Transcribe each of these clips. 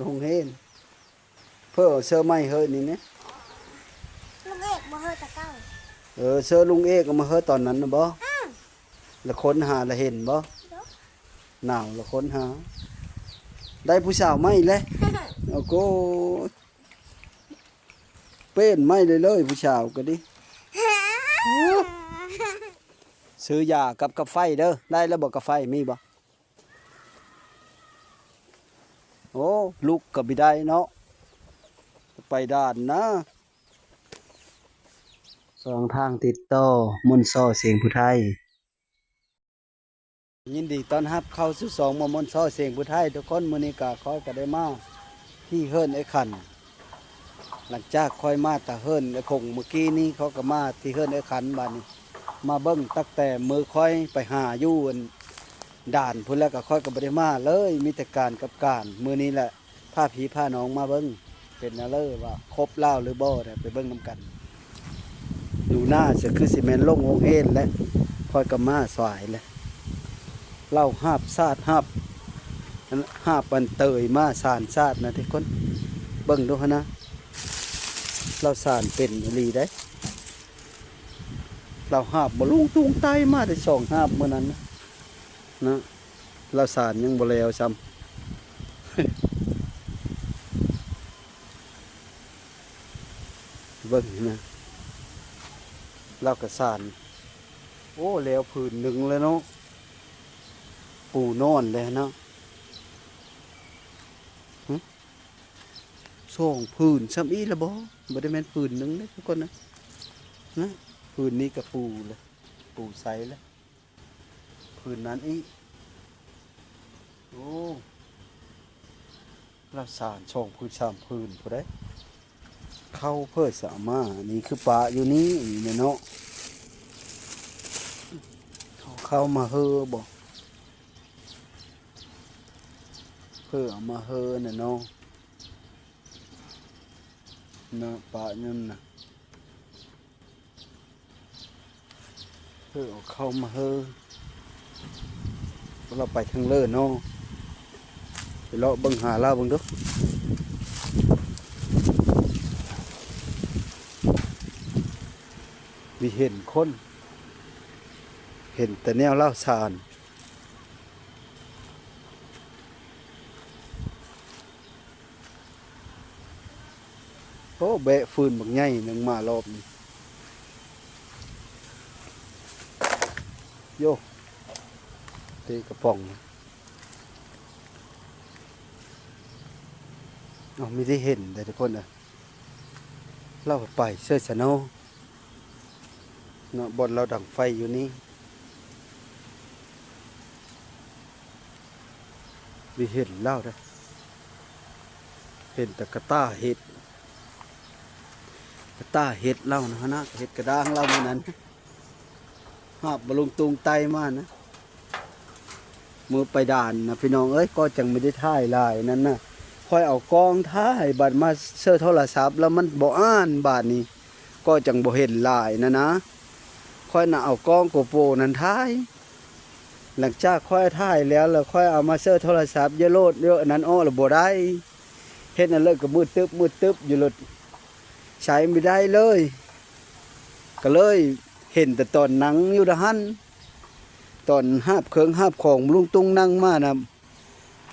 ໂຮງຮຽນ ເພິ່ນເອົາເສື້ອໃໝ່ເຮີນີ້ນະ ລຸງເອກບໍ່ເຮີແຕ່ເກົ່າ. ເອີ ເສື້ອລຸງເອກເອົາມາເຮີຕອນນັ້ນນະບໍ? ອືມ ລະຄົ້ນຫາລະເຫັນບໍ? ໂດ ໜາວລະຄົ້ນຫາ ໄດ້ຜູ້ສາວໃໝ່ແລ້ວ. ໂອ້ໂກ ເປັນໃໝ່ເລີຍ ຜູ້ສາວກໍດີ. ຊື້ຢາກັບກາໄຟເດີ ໄດ້ແລ້ວບໍ່ ກາໄຟມີບໍ່? ໂອ້ ລຸກກໍບໍ່ໄດ້ເນາະ ໄປດ່ານນະ. ຊ່ອງທາງຕິດຕໍ່ ມົນຊໍ່ສຽງຜູ້ໄທ. ຍິນດີຕ້ອນຮັບເຂົ້າສູ່ຊ່ອງ ມົນຊໍ່ສຽງຜູ້ໄທທຸກຄົນ. ມື້ນີ້ກະຂ້ອຍກະໄດ້ມາທີ່ເຮືອນອ້າຍຂັນ ຫຼັງຈາກຂ້ອຍມາແຕ່ເຮືອນອ້າຍພົງເມື່ອກີ້ນີ້ ຂ້ອຍກໍມາທີ່ເຮືອນອ້າຍຂັນ. ບາດນີ້ມາເບິ່ງຕັ້ງແຕ່ມື້ຂ້ອຍໄປຫາຢູ່ອັນດ່ານພຸ້ນແລ້ວ ກໍຂ້ອຍກໍບໍ່ໄດ້ມາເລີຍ ມີແຕ່ການກັບການ. ມື້ນີ້ແຫຼະ ພາພີ່ພານ້ອງມາເບິ່ງ ເປັນແນວເລີວ່າຄົບລາວຫຼືບໍ່ ໄປເບິ່ງນຳກັນ. ດູໜ້າຊິຄືຊິແມ່ນລົງໂຮງຮຽນແຫຼະ ຂ້ອຍກໍມາສາຍແຫຼະ. ລາວຫາບສາດ ຫາບ ຫາບອັນເຕີຍມາສານສາດນະທຸກຄົນ ເບິ່ງດູຫັ້ນນະ ລາວສານເປັນອີ່ຫຼີເດ້. ລາວຫາບມາລຸງຕຸງໄຕມາໄດ້ສອງຫາບມື້ນັ້ນນະ ລາວສານຍັງບໍ່ແລ້ວຊ້ຳ. ເບິ່ງນະ ລາວກະສານ ໂອ້ ແລ້ວຜືນໜຶ່ງແລ້ວເນາະ ປູນອນແລ້ວເນາະ. ຫຶ ສອງຜືນຊ້ຳອີກລະບໍ? ບໍ່ໄດ້ແມ່ນຜືນໜຶ່ງເດ້ທຸກຄົນນະ ນະ ຜືນນີ້ກະປູແລ້ວ ປູໃສ່ແລ້ວ. ຜືນນັ້ນອີກ ໂອ້ ລາວສານສອງຜືນສາມຜືນພຸ້ນໃດ. ເຂົ້າເພິ່ນສາມາ ນີ້ຄືປະຢູ່ນີ້ນີ້ແຫຼະເນາະ ເຂົ້າມາເຮີບໍ? ເພິ່ນເອົາມາເຮີນະເນາະ ນະ ປະນັ້ນນະ. ເອີ ເອົາເຂົ້າມາເຮີ ລາວໄປທາງເລີເນາະ ໄປເລາະເບິ່ງຫາລາວເບິ່ງດູ. ມີເຫັນຄົນ ເຫັນແຕ່ແນວລາວສານ. ໂອ້ ແບກຟືນບັກໃຫຍ່ໜຶ່ງມາລອບນີ້ ໂຢ ເຕະກະປ໋ອງ ເອົາ ມີໄດ້ເຫັນເດ້ທຸກຄົນເອີຍ ລາວໄປໃສຊະເນາະ. ເນາະ ບ່ອນລາວດັງໄຟຢູ່ນີ້ ບໍ່ເຫັນລາວເດ້ ເຫັນແຕ່ກະຕ່າເຫັດ ກະຕ່າເຫັດລາວຫັ້ນນະ ເຫັດກະດ້າງລາວມື້ນັ້ນ ຫາບມາລຸງຕຸງໄຕມານະ. ມື້ໄປດ່ານນະພີ່ນ້ອງເອີຍ ກໍຈັ່ງບໍ່ໄດ້ຖ່າຍຫຼາຍນັ້ນນະ ຂ້ອຍເອົາກ້ອງຖ່າຍ ບາດມາເຊີໂທລະສັບແລ້ວມັນບໍ່ອ່ານ ບາດນີ້ກໍຈັ່ງບໍ່ເຫັນຫຼາຍນັ້ນນະ. ຂ້ອຍນະເອົາກ້ອງໂກໂປນັ້ນຖ່າຍ ຫຼັງຈາກຂ້ອຍຖ່າຍແລ້ວ ແລ້ວຂ້ອຍເອົາມາເຊີໂທລະສັບ ຢາໂຫຼດ ຢາອັນນັ້ນອອກລະບໍ່ໄດ້ ເຮັດອັນເລີກະມືດຕຶບ ມືດຕຶບຢູ່ ໂຫຼດໃຊ້ບໍ່ໄດ້ເລີຍ. ກະເລີຍເຫັນແຕ່ຕອນນັ່ງຢູ່ດະຫັ້ນ ຕອນຫາບເຄື່ອງຫາບຂອງລຸງຕຸງນັ່ງມານະ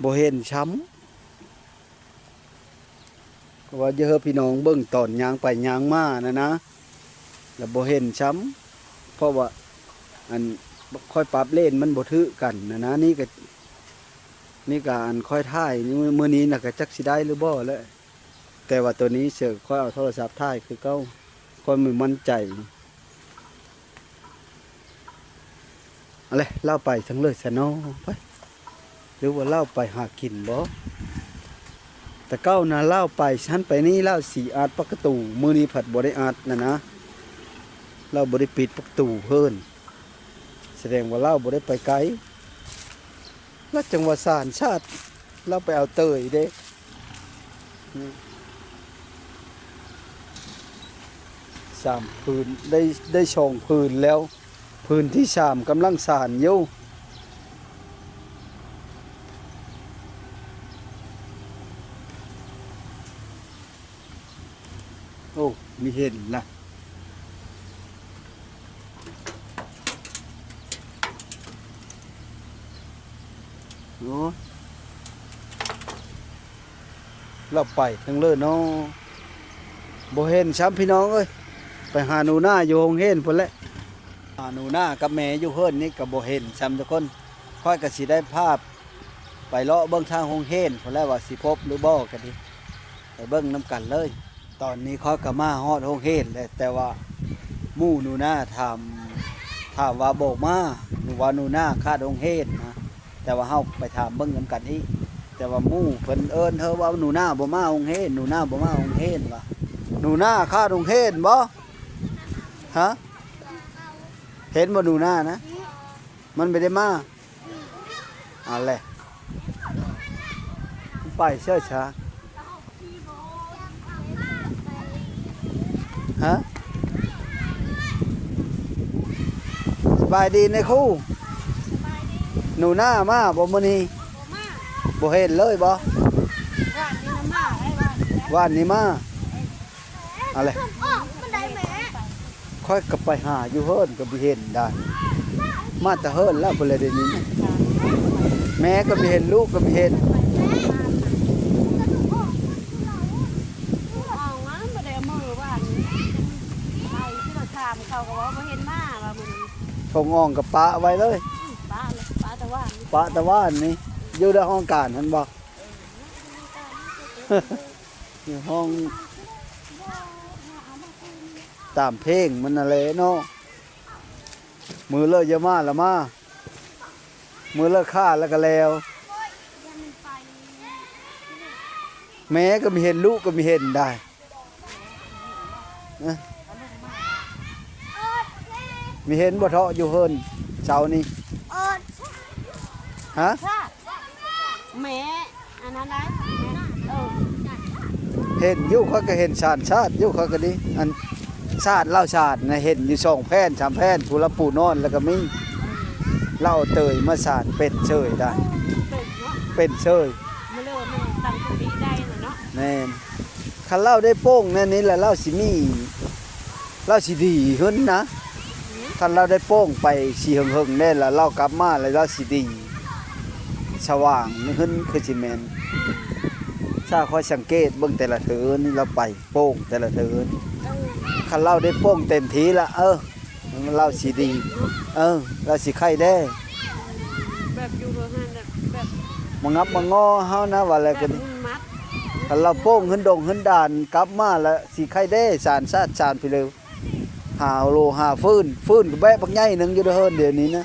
ບໍ່ເຫັນຊ້ຳ ເພາະວ່າຢາກໃຫ້ພີ່ນ້ອງເບິ່ງຕອນຍ່າງໄປຍ່າງມານະນະ ລະບໍ່ເຫັນຊ້ຳ ເພາະວ່າ ອັນ ຂ້ອຍປັບເລນມັນບໍ່ຖືກກັນນະນະ. ນີ້ກະ ນີ້ກະ ອັນ ຂ້ອຍຖ່າຍມື້ ມື້ນີ້ນະ ກະຈັກຊິໄດ້ຫຼືບໍ່ແຫຼະ ແຕ່ວ່າໂຕນີ້ເສີ ຂ້ອຍເອົາໂທລະສັບຖ່າຍຄືເກົ່າ ຂ້ອຍບໍ່ໝັ້ນໃຈ. ເອົາແຫຼະ ລາວໄປທາງເລີຊະເນາະ ໄປ ຫຼືວ່າລາວໄປຫາກິນບໍ? ແຕ່ເກົ່ານະລາວໄປຊັ້ນໄປນີ້ ລາວຊິອັດປະຕູ ມື້ນີ້ພັດບໍ່ໄດ້ອັດນະນະ ລາວບໍ່ໄດ້ປິດປະຕູເຮີນ ສະແດງວ່າລາວບໍ່ໄດ້ໄປໄກ. ລະຈັ່ງວ່າສານຊາດ ລາວໄປເອົາເຕີຍເດ້ ສາມຜືນ ໄດ້ ໄດ້ສອງຜືນແລ້ວ ຜືນທີສາມກຳລັງສານຢູ່. ໂອ້ ມີເຫັນລະ. ໂອ້ ລາວໄປທາງເລີເນາະ ບໍ່ເຫັນຊ້ຳພີ່ນ້ອງເອີຍ. ໄປຫາໜູນາຢູ່ໂຮງຮຽນພຸ້ນແຫຼະ. ຫາໜູນາກັບແມ່ຢູ່ເຮືອນນີ້ກໍບໍ່ເຫັນຊ້ຳທຸກຄົນ. ຂ້ອຍກໍຊິໄດ້ພາໄປເລາະເບິ່ງທາງໂຮງຮຽນພຸ້ນແຫຼະ ວ່າຊິພົບຫຼືບໍ່ກໍດີ ໄປເບິ່ງນຳກັນເລີຍ. ຕອນນີ້ຂ້ອຍກໍມາຮອດໂຮງຮຽນແລ້ວ ແຕ່ວ່າໝູ່ໜູນາຖາມ ຖາມວ່າບໍ່ມາ ວ່າໜູນາຂາດໂຮງຮຽນນະ. ແຕ່ວ່າເຮົາໄປຖາມເບິ່ງນຳກັນອີກ ແຕ່ວ່າໝູ່ເພິ່ນເອີ້ນເຮົາວ່າໜູນາບໍ່ມາໂຮງຮຽນ ໜູນາບໍ່ມາໂຮງຮຽນວ່າ. ໜູນາຂາດໂຮງຮຽນບໍ່? ຮະ? ເຫັນບໍ່ໜູນານະ? ມັນບໍ່ໄດ້ມາ. ອັນແຫຼະ ໄປເຊີຊາ. ຮະ? ສະບາຍດີນາຍຄູ. ໜູນາມາບໍ່ມື້ນີ້? ບໍ່ເຫັນເລີຍບໍ່? ວານນີ້ມາ. ອັນແຫຼະ ຂ້ອຍກໍໄປຫາຢູ່ເຮືອນກໍບໍ່ເຫັນໄດ໋. ມາແຕ່ເຮືອນແລ້ວພຸ້ນແຫຼະ ດຽວນີ້ນະ ແມ່ກໍບໍ່ເຫັນ ລູກກໍບໍ່ເຫັນ. ຖົງອ່ອງກໍປະໄວ້ເລີຍ. ປະແຕ່ວານນີ້ ປະແຕ່ວານນີ້ ຢູ່ໃນຫ້ອງການຫັ້ນບໍ່? ຢູ່ຫ້ອງ ຕາມເພງມັນນັ້ນແຫຼະເນາະ. ມື້ເລີກຢ່າມາລະມາ ມື້ເລີກຂ້າລະກະແລ້ວ. ແມ່ກໍມີເຫັນ ລູກກໍມີເຫັນໄດ໋. ມີເຫັນບໍ່ເທາະຢູ່ເຮືອນເຊົ້ານີ້? ຮະ? ແມ່ ອັນນັ້ນໄດ໋ ເອີ ເຫັນຢູ່ ຂ້ອຍກໍເຫັນສານສາດຢູ່ ຂ້ອຍກໍດີ ອັນສາດລາວສາດນະ ເຫັນຢູ່ສອງແຜ່ນສາມແຜ່ນ ຜູ້ລະປູນອນແລ້ວກໍມີ ລາວເອົາເຕີຍມາສານເປັນເສີຍໄດ໋ ເປັນເສີຍ. ມື້ເລີມັນຕັ້ງສະຕິໄດ້ນະເນາະ. ແມ່ນ ຄັນລາວໄດ້ໂປ້ງແນວນີ້ລະ ລາວຊິມີ ລາວຊິດີຂຶ້ນນະ. ຄັນລາວໄດ້ໂປ້ງໄປຊິເຫິງໆແດ່ລະ ລາວກັບມາລະລາວຊິດີ ສະຫວ່າງຂຶ້ນ ຄືຊິແມ່ນ. ຖ້າຂ້ອຍສັງເກດເບິ່ງແຕ່ລະເທື່ອນີ້ລາວໄປໂປ້ງແຕ່ລະເທື່ອນີ້ ຄັນລາວໄດ້ໂປ້ງເຕັມທີ່ລະ ເອີ ລາວຊິດີ ເອີ ລາວຊິໄຄແດ່ ແບບຢູ່ເຮືອນຫັ້ນແບບ ມາງັບມາງໍເຮົານະ ວ່າແລ້ວກໍດີ. ຄັນລາວໂປ້ງເຮືອນດົງເຮືອນດານກັບມາລະຊິໄຄແດ່ ສານສາດສານໄປເລີຍ. ຫາໂລຫາຟືນ ຟືນກໍແບະບັກໃຫຍ່ໜຶ່ງຢູ່ເດີເຮືອນດຽວນີ້ນະ.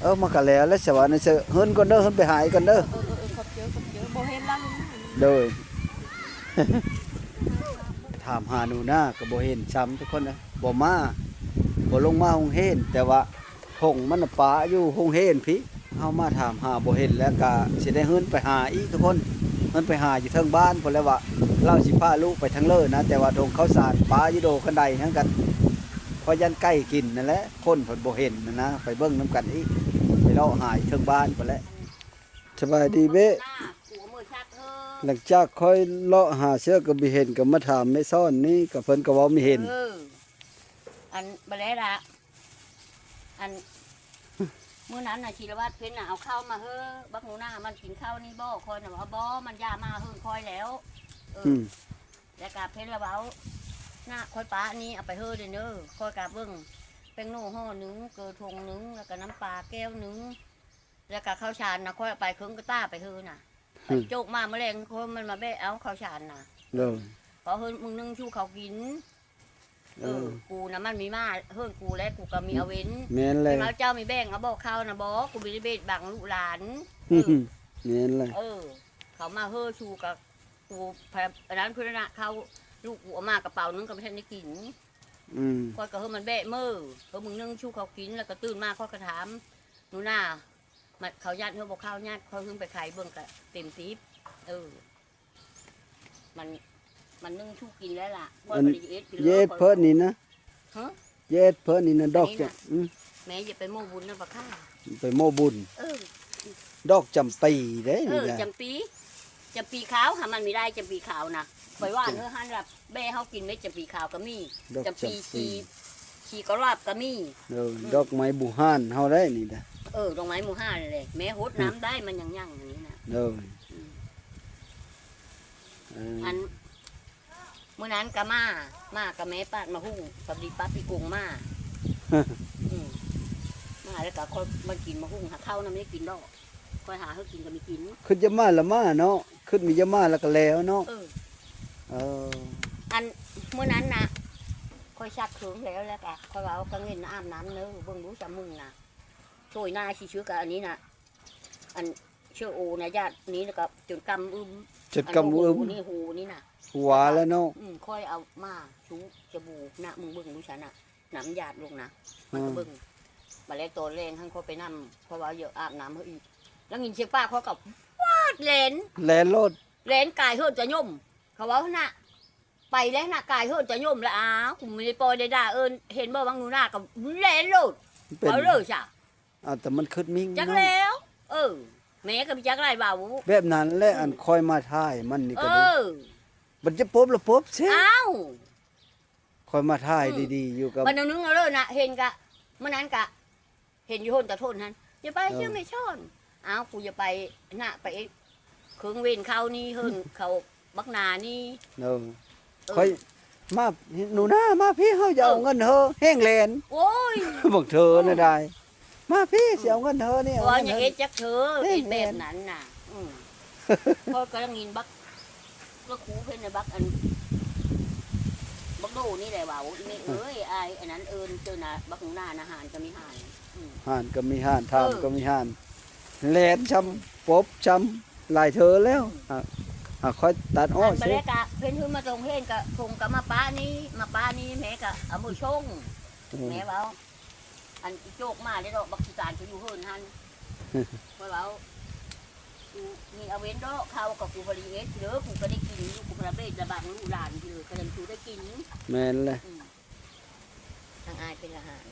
ເອີ ມັນກໍແລ້ວແຫຼະ ສະຫວັນເຊີ ເຮືອນກ່ອນເດີ ເຮືອນໄປຫາອີກກ່ອນເດີ. ເອີ ເອີ ເອີ ຂອບໃຈ ຂອບໃຈ ບໍ່ເຫັນລະ ໂດຍ. ຖາມຫາໜູນາກໍບໍ່ເຫັນຊ້ຳທຸກຄົນເອີຍ ບໍ່ມາ ບໍ່ລົງມາໂຮງຮຽນ ແຕ່ວ່າຖົງມັນນະປະຢູ່ໂຮງຮຽນພີ້. ເຮົາມາຖາມຫາບໍ່ເຫັນແລ້ວກະຊິໄດ້ເຮືອນໄປຫາອີກທຸກຄົນ ເຮືອນໄປຫາຢູ່ເທິງບ້ານພຸ້ນແຫຼະວ່າ ລາວຊິພາລູກໄປທາງເລີນະ ແຕ່ວ່າຖົງເຂົ້າສານປະຢູ່ໂດຄັນໄດຫັ້ນກະ ຂ້ອຍຢ້ານໄກ່ກິນນັ້ນແຫຼະ ຄົນເພິ່ນບໍ່ເຫັນຫັ້ນນະ. ໄປເບິ່ງນຳກັນອີກ ໄປເລາະຫາຢູ່ເທິງບ້ານພຸ້ນແຫຼະ. ສະບາຍດີເບ້. ຫຼັງຈາກຂ້ອຍເລາະຫາເສື້ອກໍບໍ່ເຫັນ ກໍມາຖາມແມ່ຊ້ອນນີ້ ກໍເພິ່ນກໍເວົ້າມີເຫັນ. ເອີ ອັນ ບໍ່ແລ້ລະ ອັນ ມື້ນັ້ນນະ ທີລະວັດເພັນນະ ເອົາເຂົ້າມາເຮີ ບັກໜູນາມັນກິນເຂົ້ານີ້ບໍ່? ຂ້ອຍນະວ່າ ບໍ່ ມັນຢ່າມາເຮີຂ້ອຍແລ້ວ. ເອີ ອືມ ແລ້ວກະເພັນລະເວົ້າ ນະ ຂ້ອຍປະນີ້ເອົາໄປເຮີເດີ ຂ້ອຍກະເບິ່ງແປ້ງໂນຫໍ່ໜຶ່ງ ເກີຖົງໜຶ່ງ ແລ້ວກະນ້ຳປາແກ້ວໜຶ່ງ ແລ້ວກະເຂົ້າສານນະ ຂ້ອຍເອົາໄປເຄິ່ງກະຕ່າໄປເຮີນະ. ອືມ ໂຈກມາມື້ແລງ ຄົນມັນມາແບະເອົາເຂົ້າສານນະ. ໂດຍ ເພາະເຮີມື້ໜຶ່ງຊູເຂົາກິນ. ເອີ ເອີ ກູນະມັນມີມາເຮີນກູແລ້ວ ກູກໍມີອາເວັນ. ແມ່ນແຫຼະ ເຈົ້າມີແບ່ງເອົາບໍ່ເຂົ້ານະ? ບໍ່ ກູບໍ່ໄດ້ເບດບັງລູກຫຼານ. ເອີ ແມ່ນແຫຼະ ເອີ ເຂົາມາເຮີຊູກະ ກູ ອັນນັ້ນພຸ້ນນະ ເຂົ້າລູກກູເອົາມາກະເປົາໜຶ່ງກໍບໍ່ທັນໄດ້ກິນ. ອືມ ຂ້ອຍກໍເຮີມັນແບະມື້ ເຮີມື້ໜຶ່ງຊູເຂົາກິນ ແລ້ວກໍຕື່ນມາຂ້ອຍກໍຖາມ ໜູນາ ມັນ ເຂົາຍັດເຮີບໍ່ເຂົ້າ ຍັດ ຂ້ອຍເຮີໄປໄຂເບິ່ງກະເຕັມສິບ. ເອີ ມັນ ມັນໜຶ່ງຊູກິນແລ້ວລະ ຂ້ອຍບໍ່ໄດ້ເຮັດ ເຮັດເພິ່ນນີ້ນະ. ຮະ ເຮັດເພິ່ນນີ້ນະ ດອກຈະ ອືມ ແມ່ຢ່າໄປໂມ້ບຸນນະປະຄາ ໄປໂມ້ບຸນ. ເອີ ດອກຈຳປີເດ້ ເອີ ນີ້ນະ ຈຳປີ. ຈຳປີຂາວຫາມັນມີຫຼາຍ ຈຳປີຂາວນະ ຂ້ອຍວ່າເຮົາຫັ້ນລະ ແບ້ເຮົາກິນເມັດຈຳປີຂາວກໍມີ ດອກ ຈຳປີ ຈຳປີ ສີ ສີກະຫຼາບກໍມີ ເອີ ອືມ ດອກໄມ້ບູຮານເຮົາໄດ້ນີ້ນະ ເອີ ດອກໄມ້ບູຮານແຫຼະ ແມ່ຫົດນ້ຳໄດ້ ມັນຍັງຍັງອັນນີ້ນະ ໂດຍ ອືມ ເອີ ອັນ ມື້ນັ້ນກໍມາ ມາກັບແມ່ປາດໝາກຫຸ່ງ ສຳລີປາດພິກົງມາ ອືມ ມາແລ້ວກໍຂ້ອຍມາກິນໝາກຫຸ່ງ ຫາເຂົ້ານຳໄດ້ກິນດອກ ຂ້ອຍຫາເຮັດກິນກໍມີກິນ ຄິດຈະມາລະມາເນາະ ຄິດມີຈະມາລະກໍແລ້ວເນາະ ເອີ ເອີ ອັນມື້ນັ້ນນະ ຂ້ອຍຊັກເຄິ່ງແລ້ວ ແລ້ວກໍຂ້ອຍວ່າ ເອົາກັງເວັນອາບນ້ຳເນີ ເບິ່ງດູຊະມຶງນະ ໂຊຍໜ້າຊື່ໆ ກໍອັນນີ້ນະ ອັນເຊື້ອໂອນະ ຢາດນີ້ແລ້ວກໍຈົນກຳອຶມ ຈົນກຳອຶມ ອັນນີ້ໂຫນີ້ນະ ຫົວແລ້ວເນາະ ອືມ ຂ້ອຍເອົາມາຊຸສະບູນະ ມຶງເບິ່ງດູຊະນະ ນ້ຳຢາດລົງນະ ມັນກໍເບິ່ງ ບາດແລງຕອນແລງຫັ້ນຂ້ອຍໄປນຳ ເພາະວ່າຢາກອາບນ້ຳເຮົາອີກ ແລ້ວຍິນສຽງປາຂ້ອຍກໍຟາດແລ່ນ ແລ່ນໂລດ ແລ່ນກາຍເຫີນຕະຍົມ ເຂົາເວົ້າຫັ້ນນະ ໄປແລ້ວນະ ກາຍເຫີນຕະຍົມລະ ອ້າວ ກູບໍ່ໄດ້ປ່ອຍໄດ້ດ່າ ເອີ້ນ ເຫັນບໍ່ ບັກໜູນາກໍແລ່ນໂລດ ເວົ້າເລີຍຊະ ອ້າວ ແຕ່ມັນຄຶດມິງ ຈັກແລ້ວ ເອີ ແມ່ກໍບໍ່ຈັກຫຼາຍເວົ້າ ແບບນັ້ນແຫຼະ ອືມ ອັນຂ້ອຍມາຖ່າຍມັນນີ້ກໍດີ ເອີ ບັດຈະປົບລະປົບເຊ ອ້າວ ຂ້ອຍມາຖ່າຍ ອືມ ດີໆ ຢູ່ກັບ ບັດໜຶ່ງເລີຍນະ ເຫັນກະ ມື້ນັ້ນກະ ເຫັນຢູ່ໂຮນຕາທົນຫັ້ນ ຢ່າໄປ ເອີ ເຊື່ອແມ່ຊ້ອນ ອ້າວ ກູຢ່າໄປນະ ໄປເຮັດເຄິ່ງເວັນເຂົານີ້ ເຮີນເຂົາບັກໜານີ້ ເອີ ເອີ ຂ້ອຍ ມາ ໜູນາ ມາພີ້ ເຮົາຈະເອົາ ເອີ ເງິນເຮີ ແຮ່ງແລ່ນ ໂອ້ຍ ບັກເທີ ເອີ ນະໄດ ມາພີ້ ເອີ ຊິເອົາເງິນເຮີນີ້ ເອົາເງິນເຮີ ບໍ່ຢາກເຮັດຈັກເທື່ອ ເຮັດແບບນັ້ນນະ ອືມ ຂ້ອຍກໍໄດ້ຍິນບັກ ລະຄູເພິ່ນນະ ບັກອັນ ບັກໂດນີ້ແຫຼະເວົ້າ ອີ່ແມ່ເອີຍ ອາຍອັນນັ້ນເອີ້ນເຈົ້ານະ ບັກໜູນານະ ຮ້ານກໍມີຮ້ານ ອືມ ຮ້ານກໍມີຮ້ານ ຖາມ ເອີ ກໍມີຮ້ານ ແລ່ນຊ້ຳ ປົບຊ້ຳ ຫຼາຍເທື່ອແລ້ວ ອືມ ຫາ ຫາຂ້ອຍຕັດອອກ ອັນ ເສຍ ບາດແລ້ວກະເພິ່ນຄືມາສົ່ງເຫັນກະ ສົ່ງກະມາປ້ານີ້ ມາປ້ານີ້ ແມ່ກະເອົາມືຊົງ ເອີ ແມ່ເວົ້າ ອັນອີໂຈກມາເດ້ດອກ ບັກຂີ້ຕານກໍຢູ່ເຮືອນຫັ້ນ ຂ້ອຍເວົ້າ ກູມີອາເວັນດອກ ເຂົ້າກໍກູບໍ່ໄດ້ເຮັດເດີ ກູກໍໄດ້ກິນຢູ່ ກູບໍ່ໄດ້ເບດລະບັງລູກຫຼານເດີ ກໍຍັງຊູໄດ້ກິນ ແມ່ນແຫຼະ ອືມ ທາງອ້າຍເປັນລະຫານ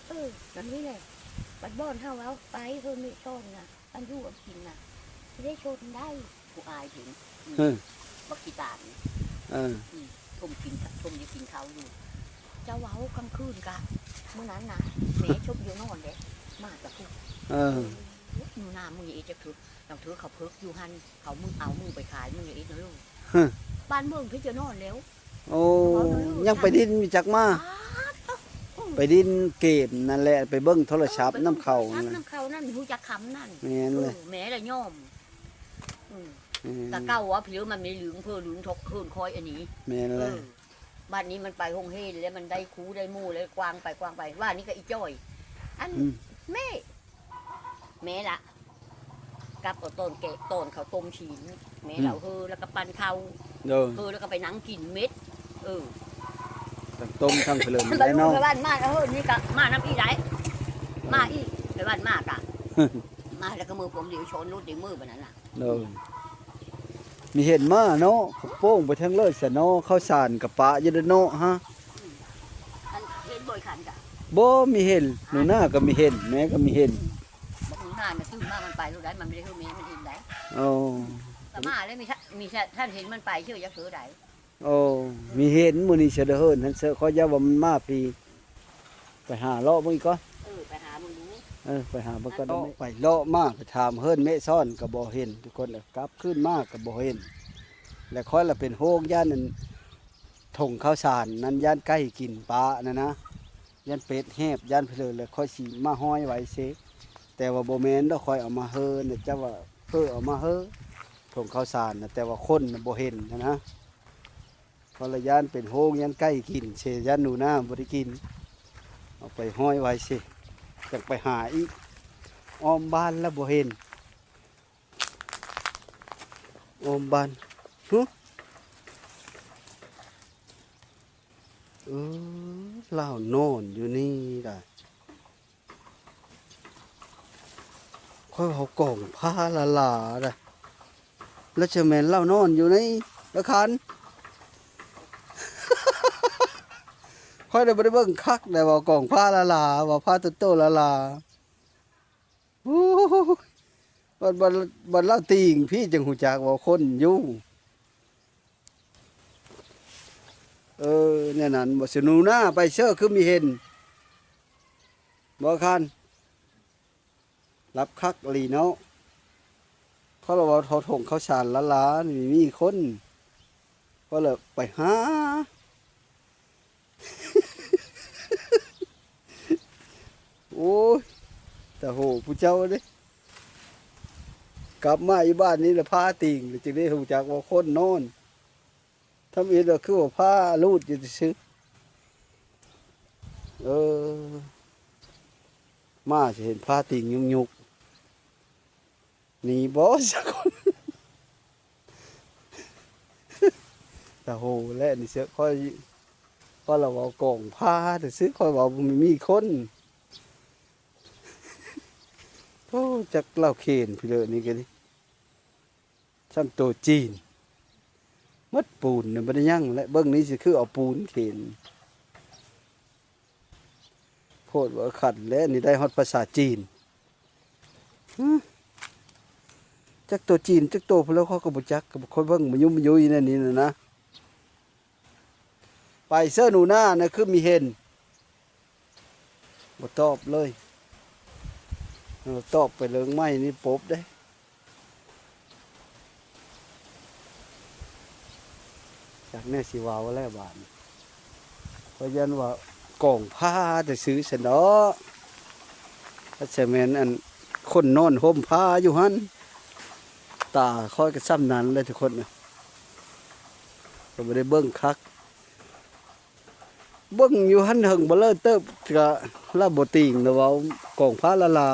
ເອີ ແບບນີ້ແຫຼະ ບັດບ່ອນເຮົາເວົ້າໄປ ເຮີນມີຊ່ອນນະ ອັນຢູ່ອັນກິນນະ ຊິໄດ້ຊົນໄດ້ ຜູ້ອາຍເຫັນ ອືມ ເອີ ບັກຂີ້ຕານ ເອີ ອືມ ຊົມກິນ ຊົມຢູ່ກິນເຂົ້າຢູ່ ເຈົ້າເວົ້າກາງຄືນກະ ມື້ນັ້ນນະ ແມ່ຊົມຢູ່ນອນເດ້ ມາຈາກພຸ້ນ ເອີ ໜູນາ ມຶງຢ່າເຮັດຈັກເທື່ອ ລາງເທື່ອເຂົາເພິກຢູ່ຫັ້ນ ເຂົາມຶງເອົາມຶງໄປຂາຍ ມຶງຢ່າເຮັດນະລູກ ບ້ານເມືອງເພິ່ນຈະນອນແລ້ວ ໂອ້ ຍັງໄປດິນມີຈັກມາ ປາດໂທ້ ໄປດິນເກມນັ້ນແຫຼະ ໄປເບິ່ງໂທລະສັບນຳເຂົາ ເອີ ໄປເບິ່ງໂທລະສັບນຳເຂົານັ້ນ ຮູ້ຈັກຄຳນັ້ນ ແມ່ນແຫຼະ ເອີ ແມ່ລະຍອມ ອືມ ອືມ ແຕ່ເກົ່າວ່າເພິ່ນມັນມີລຶງເພີລຶງທົກເຮີນຄອຍອັນນີ້ ແມ່ນແຫຼະ ເອີ ບັດນີ້ມັນໄປໂຮງຮຽນແລ້ວ ມັນໄດ້ຄູໄດ້ໝູ່ແລ້ວ ກວ້າງໄປກວ້າງໄປ ວ່ານີ້ກໍອີຈ້ອຍ ອັນ ອືມ ແມ່ ແມ່ລະ ກັບເອົາຕອນແກະ ຕອນເຂົາຕົ້ມຊີ້ນ ແມ່ ອືມ ລາວເຮີ ແລ້ວກໍປັ້ນເຂົ້າ ໂດຍ ເຮີ ແລ້ວກໍໄປນັ່ງກິນເມັດ ເອີ ທັງຕົ້ມທັງເຫຼີມ ບັດລູກ ເນາະ ໄປບ້ານມາ ເຮີ ນີ້ກໍມານຳອີກໄດ໋ ມາອີກ ໄປບ້ານມາກະ ມາແລ້ວກໍມືພວມດຽວ ຊ້ອນໂລດເດ ມື້ບັດນັ້ນນະ ໂດຍ ມີເຫັນມາເນາະ ເຂົາໂປ້ງໄປເທິງເລີຍຊະເນາະ ເຂົ້າສານກໍປະຢູ່ເດ້ເນາະ ຮະ ອືມ ອັນເຫັນບໍ່ອີ່ຄັນກະ ບໍ່ມີເຫັນ ໜູນາກໍມີເຫັນ ແມ່ກໍມີເຫັນ ອືມ ບັກໜູນານະຕື່ນມາມັນໄປໂລດໄດ໋ ມັນບໍ່ໄດ້ເຮີແມ່ມັນເຫັນໄດ໋ ໂອ້ ກໍມາແລ້ວ ມີ ມີ ທ່ານເຫັນມັນໄປເຊື່ອຈັກເທື່ອໃດ ໂອ້ ມີເຫັນ ມື້ນີ້ຊິໄດ້ເຫີນຫັ້ນເຊີ ຂ້ອຍຢ້ານວ່າມັນມາພີ້ ໄປຫາເລາະເບິ່ງອີກກ່ອນ ເອີ ໄປຫາເບິ່ງດູ ເອີ ໄປຫາເບິ່ງກ່ອນ ເລາະໄປເລາະມາ ໄປຖາມເຮືອນແມ່ຊ້ອນກໍບໍ່ເຫັນ ທຸກຄົນເອີຍ ກັບຄືນມາກໍບໍ່ເຫັນ ແລະຂ້ອຍລະເປັນຫ່ວງຢ້ານອັນຖົງເຂົ້າສານນັ້ນ ຢ້ານໄກ່ກິນປະນັ້ນນະ ຢ້ານເປັດແຫບ ຢ້ານເພີນ ແລະຂ້ອຍຊິມາຫ້ອຍໄວ້ເຊ ແຕ່ວ່າບໍ່ແມ່ນດອກ ຂ້ອຍເອົາມາເຫີນະ ເຈົ້າວ່າເອີ ເອົາມາເຫີ ຖົງເຂົ້າສານນະ ແຕ່ວ່າຄົນນະບໍ່ເຫັນຫັ້ນນະ ເພາະລະຢ້ານເປັນໂຮງ ຢ້ານໄກ່ກິນເຊ ຢ້ານໜູນາບໍ່ໄດ້ກິນ ເອົາໄປຫ້ອຍໄວ້ເຊ ຈັ່ງໄປຫາອີກ ອ້ອມບ້ານລະບໍ່ເຫັນ ອ້ອມບ້ານ ຫຶ ເອີ ລາວນອນຢູ່ນີ້ດາ ຂ້ອຍເວົ້າກອງຜ້າລາໆ ດະ ແລ້ວຈະແມ່ນລາວນອນຢູ່ໃນອາຄານ ຂ້ອຍໄດ້ບໍ່ໄດ້ເບິ່ງຄັກ ໄດ້ເວົ້າກອງຜ້າລາໆ ເວົ້າຜ້າໂຕໆ ລາໆ ໂອ້ຍ ບັດ ບັດ ບັດລາວຕີງພີ້ຈຶ່ງຮູ້ຈັກວ່າຄົນຢູ່. ເອີ ແນວນັ້ນບໍ່ ສະໜູນາໄປເຊີຄືມີເຫັນບໍ່ຄັນ. ລັບຄັກອີ່ຫຼີເນາະ. ເຂົາລະເວົ້າເທົ່າຖົງເຂົ້າສານລ້າໆ ນີ້ມີຄົນ. ເຂົາລະໄປຫາ. ໂອ້ຍ ຕາໂຫ ຜູ້ເຈົ້າເດ້. ກັບມາອີບ້ານນີ້ລະພາຕີງ ລະຈຶ່ງໄດ້ຮູ້ຈັກວ່າຄົນນອນ. ທຳອິດລະຄືວ່າພາລູດຢູ່ຊື່ໆ. ເອີ ມາຊິເຫັນພາຕີງຍຸກໆ. ໜີບໍ່ ສັກຄົນ. ຕາໂຫແຫຼະນີ້ເຊື່ອຂ້ອຍ. ຂ້ອຍລະເວົ້າກອງພາຊື່ໆ ຂ້ອຍເວົ້າບໍ່ມີຄົນ. ໂອ້ ຈັກລາວເຂນພີ້ເລີນີ້ກະດີ. ຊ່ຳໂຕຈີນ ໝົດປູນນະ ບໍ່ໄດ້ຫຍັງແຫຼະ. ເບິ່ງນີ້ຊິຄືເອົາປູນເຂນ. ໂພດວ່າຂັນແຫຼະ ນີ້ໄດ້ຮອດພາສາຈີນ. ຫື ຈັກໂຕຈີນຈັກໂຕພຸ້ນແລ້ວ ຂ້ອຍກໍບໍ່ຈັກ. ຂ້ອຍເບິ່ງມາຍຸມມາຍຸຍໃນນີ້ນະນະ. ໄປເຊີໜູນານະ ຄືມີເຫັນ. ບໍ່ຕອບເລີຍ. ເອີ ຕອບໄປເລີງໄມ້ນີ້ປົບເດ້. ຈັກແນວຊິເວົ້າແລ້ວບາດນີ້. ຂ້ອຍຢ້ານວ່າກອງພາແຕ່ຊື່ຊັ້ນດອກ. ຄັນຊິແມ່ນອັນຄົນນອນຫົ່ມພາຢູ່ຫັ້ນ. ຕາຂ້ອຍກໍຊ່ຳນັ້ນແຫຼະທຸກຄົນນະ. ກໍບໍ່ໄດ້ເບິ່ງຄັກ. ເບິ່ງຢູ່ຫັ້ນເຖິງບໍ່ເລີເຕີບ ກະລາວບໍ່ຕີງລະເວົ້າກອງພາລາລາ.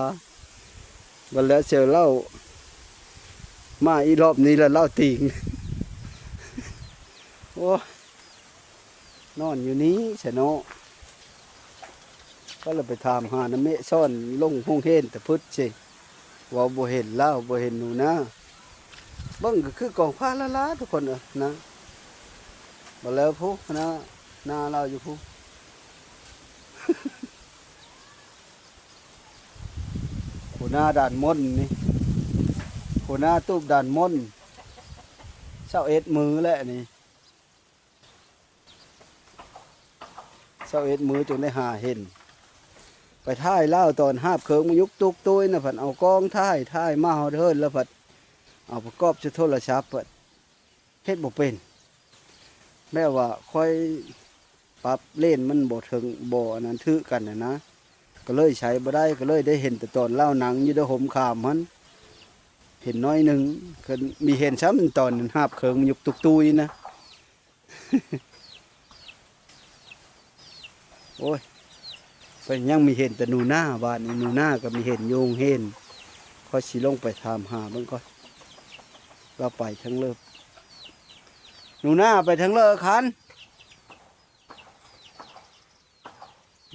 ບັດແລ້ວເຊວລາວມາອີກລອບນີ້ລະລາວຕີງ. ໂອ້ຍ ນອນຢູ່ນີ້ຊະເນາະ. ກໍລະໄປຖາມຫານຳເມະສອນລົງໂຮງເຮນຕະພຶດຊິ. ເວົ້າບໍ່ເຫັນລາວ ບໍ່ເຫັນໜູນາ. ເບິ່ງກໍຄືກອງພາລາລາທຸກຄົນເອີຍນະ. ບໍ່ແລ້ວພຸ້ນນະ ນາລາວຢູ່ພຸ້ນ. ຫົວໜ້າດ່ານມົນນີ້ ຫົວໜ້າຕູບດ່ານມົນ. ຊາວເອັດມື້ແຫຼະນີ້. ຊາວເອັດມື້ຈຶ່ງໄດ້ຫາເຫັນ. ໄປຖ່າຍລາວຕອນຫາບເຄື່ອງມາຍຸກຕຸກຕຸ້ຍນະ ພັດເອົາກ້ອງຖ່າຍ ຖ່າຍມາຮອດເຮືອນລະພັດເອົາປະກອບໃສ່ໂທລະສັບ ພັດເຮັດບໍ່ເປັນ. ແບບວ່າຂ້ອຍປັບເລນມັນບໍ່ເຖິງ ບໍ່ອັນນັ້ນຖືກກັນຫັ້ນນະ ກໍເລີຍໃຊ້ບໍ່ໄດ້. ກໍເລີຍໄດ້ເຫັນແຕ່ຕອນລາວນັ່ງຢູ່ໃນຮົ່ມຂາມຫັ້ນ ເຫັນໜ້ອຍໜຶ່ງ. ຄັນມີເຫັນຊ້ຳຕອນຫາບເຄື່ອງມາຍຸກຕຸກຕຸ້ຍນະ. ໂອ້ຍ ເພິ່ນຍັງມີເຫັນແຕ່ໜູນາ. ບາດນີ້ໜູນາກໍມີເຫັນຢູ່ໂຮງຮຽນ. ຂ້ອຍຊິລົງໄປຖາມຫາເບິ່ງກ່ອນ ລາວໄປທາງເລີ. ໜູນາໄປທາງເລີຄັນ.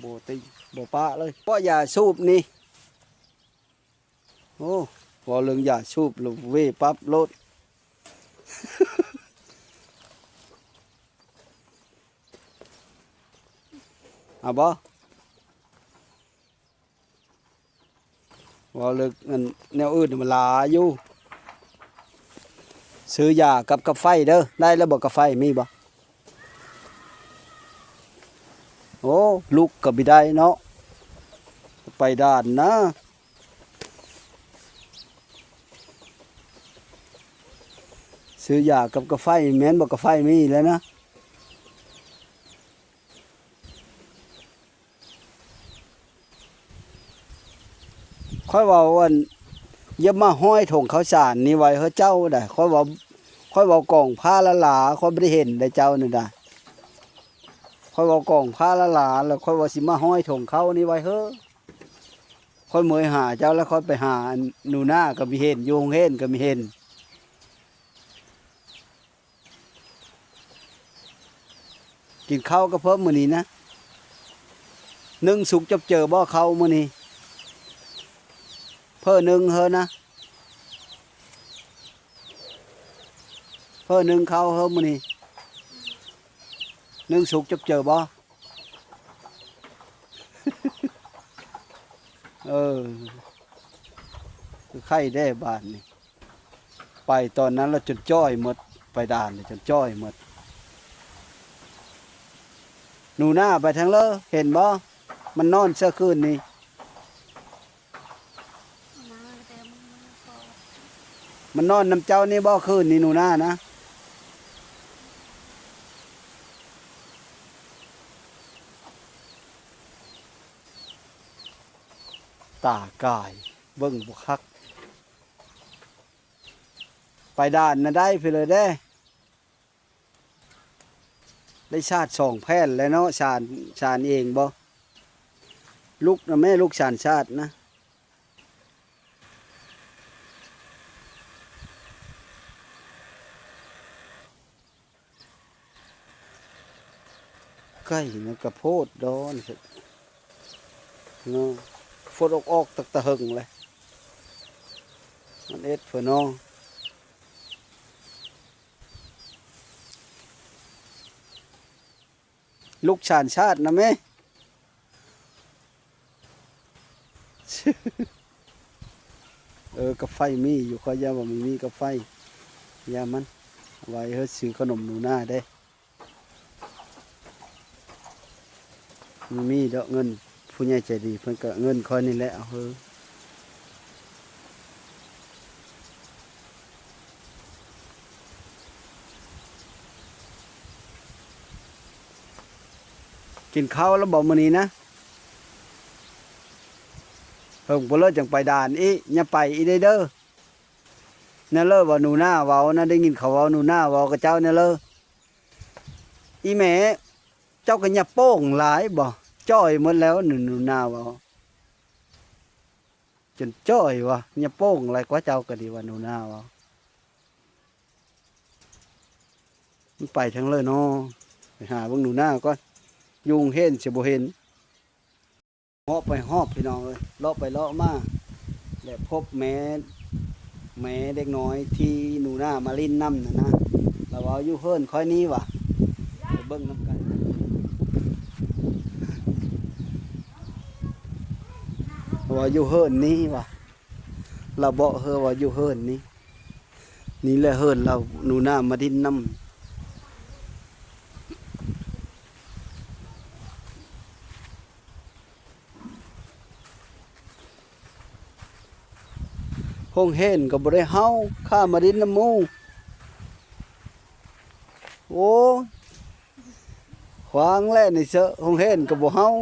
ບໍ່ຕິ ບໍ່ປະເລີຍ ເພາະຢາສູບນີ້. ໂອ້ ເວົ້າເລື່ອງຢາສູບລະເວປັບໂລດ. ເອົາບໍ່? ເວົ້າເລື່ອງອັນແນວອື່ນມັນຫຼາຍຢູ່. ຊື້ຢາກັບກາໄຟເດີ. ໄດ້ແລ້ວບໍ່ ກາໄຟມີບໍ່? ໂອ້ ລຸກກໍບໍ່ໄດ້ເນາະ ໄປດ່ານນະ. ຊື້ຢາກັບກາໄຟແມ່ນບໍ່? ກາໄຟມີແລ້ວນະ. ຂ້ອຍເວົ້າອັນ ຢ່າມາຫ້ອຍຖົງເຂົ້າສານນີ້ໄວ້ເຮີເຈົ້າໄດ໋. ຂ້ອຍເວົ້າ ຂ້ອຍເວົ້າກອງພາລາລາ ຂ້ອຍບໍ່ໄດ້ເຫັນໃດ໋ເຈົ້ານີ້ໄດ໋. ຂ້ອຍເວົ້າກອງພາລາລາ ແລ້ວຂ້ອຍວ່າຊິມາຫ້ອຍຖົງເຂົ້ານີ້ໄວ້ເຮີ. ຂ້ອຍເມີຍຫາເຈົ້າ ແລ້ວຂ້ອຍໄປຫາອັນໜູນາກໍມີເຫັນ ຢູ່ໂຮງຮຽນກໍມີເຫັນ. ກິນເຂົ້າກັບເພິ່ນມື້ນີ້ນະ. ໜຶ້ງສຸກຈົບເຈີບໍ່ເຂົ້າມື້ນີ້? ເພີໜຶ້ງເຮີນະ. ເພີໜຶ້ງເຂົ້າເຮີມື້ນີ້. ໜຶ້ງສຸກຈົບເຈີບໍ່? ເອີ ຄື ໄຂ່ແດ່ບາດນີ້ ໄປຕອນນັ້ນລະຈົນຈ້ອຍໝົດ ໄປດ່ານນີ້ຈົນຈ້ອຍໝົດ. ໜູນາໄປທາງເລີ ເຫັນບໍ່? ມັນນອນເຊື່ອຄືນນີ້ ມາແຕ່ມື້ກ່ອນ ມັນນອນນຳເຈົ້ານີ້ບໍ່ ຄືນນີ້ໜູນານະ? ຕາກາຍ ເບິ່ງບໍ່ຄັກ. ໄປດ່ານນະໄດ້ພຸ້ນແຫຼະເດ້. ໄດ້ສາດສອງແຜ່ນແລ້ວເນາະ ສານ ສານເອງບໍ່? ລຸກນະແມ່ ລຸກສານສາດນະ. ໄກ່ນະກະໂພດດອນເນາະ ຟົດອອກໆ ຕັ້ງແຕ່ເຫິງແລ້ວ ມັນເອັດເພິ່ນເນາະ. ລຸກສານຊາດນະແມ່. ເອີ ກັບໄຟມີຢູ່ ຂ້ອຍຢ້ານວ່າມີ ມີກັບໄຟ ຢ່າມັນ ໄວ້ເຮີດຊື້ຂະໜົມໜູນາເດ້. ມີ ມີດອກເງິນ ຜູ້ໃຫຍ່ໃຈດີເພິ່ນກະເງິນຂ້ອຍນີ້ແຫຼະ ເອົາເຮີ. ກິນເຂົ້າແລ້ວບໍ່ມື້ນີ້ນະ? ເຫິງພຸ້ນເລີຈັ່ງໄປດ່ານອີກ ຢ່າໄປອີກເດີ. ແນວເລີວ່າໜູນາເວົ້ານະ ໄດ້ຍິນເຂົາເວົ້າໜູນາເວົ້າກັບເຈົ້າແນວເລີ. ອີແມ່ ເຈົ້າກໍຢ່າໂປ່ງຫຼາຍບໍ? ຈ່ອຍໝົດແລ້ວ ໜູນາເວົ້າ. ຈົນຈ່ອຍວ່າ ຢ່າໂປ່ງຫຼາຍກວ່າເຈົ້າກໍດີວ່າໜູນາເວົ້າ. ມັນໄປທາງເລີເນາະ ໄປຫາເບິ່ງໜູນາກ່ອນ ຢູ່ໂຮງຮຽນຊິບໍ່ເຫັນ. ເລາະໄປຮອບພີ່ນ້ອງເອີຍ ເລາະໄປເລາະມາ ແລະພົບແມ່ ແມ່ເດັກນ້ອຍທີ່ໜູນາມາຫຼິ້ນນຳນັ້ນນະ ລາວເວົ້າຢູ່ເຮືອນຂ້ອຍນີ້ວ່າ ໄປເບິ່ງນຳກັນ ລາວເວົ້າຢູ່ເຮືອນນີ້ວ່າ ລາວເວົ້າເຮີວ່າຢູ່ເຮືອນນີ້ ນີ້ແຫຼະເຮືອນລາວ ໜູນາມາຫຼິ້ນນຳ. ໂຮງຮຽນກໍບໍ່ໄດ້ເຮົາ ຂ້າມາຫຼິ້ນນຳໝູ່. ໂອ້ຍ ຂວາງແຫຼະນີ້ເຊາະ ໂຮງຮຽນກໍບໍ່ເຮົາ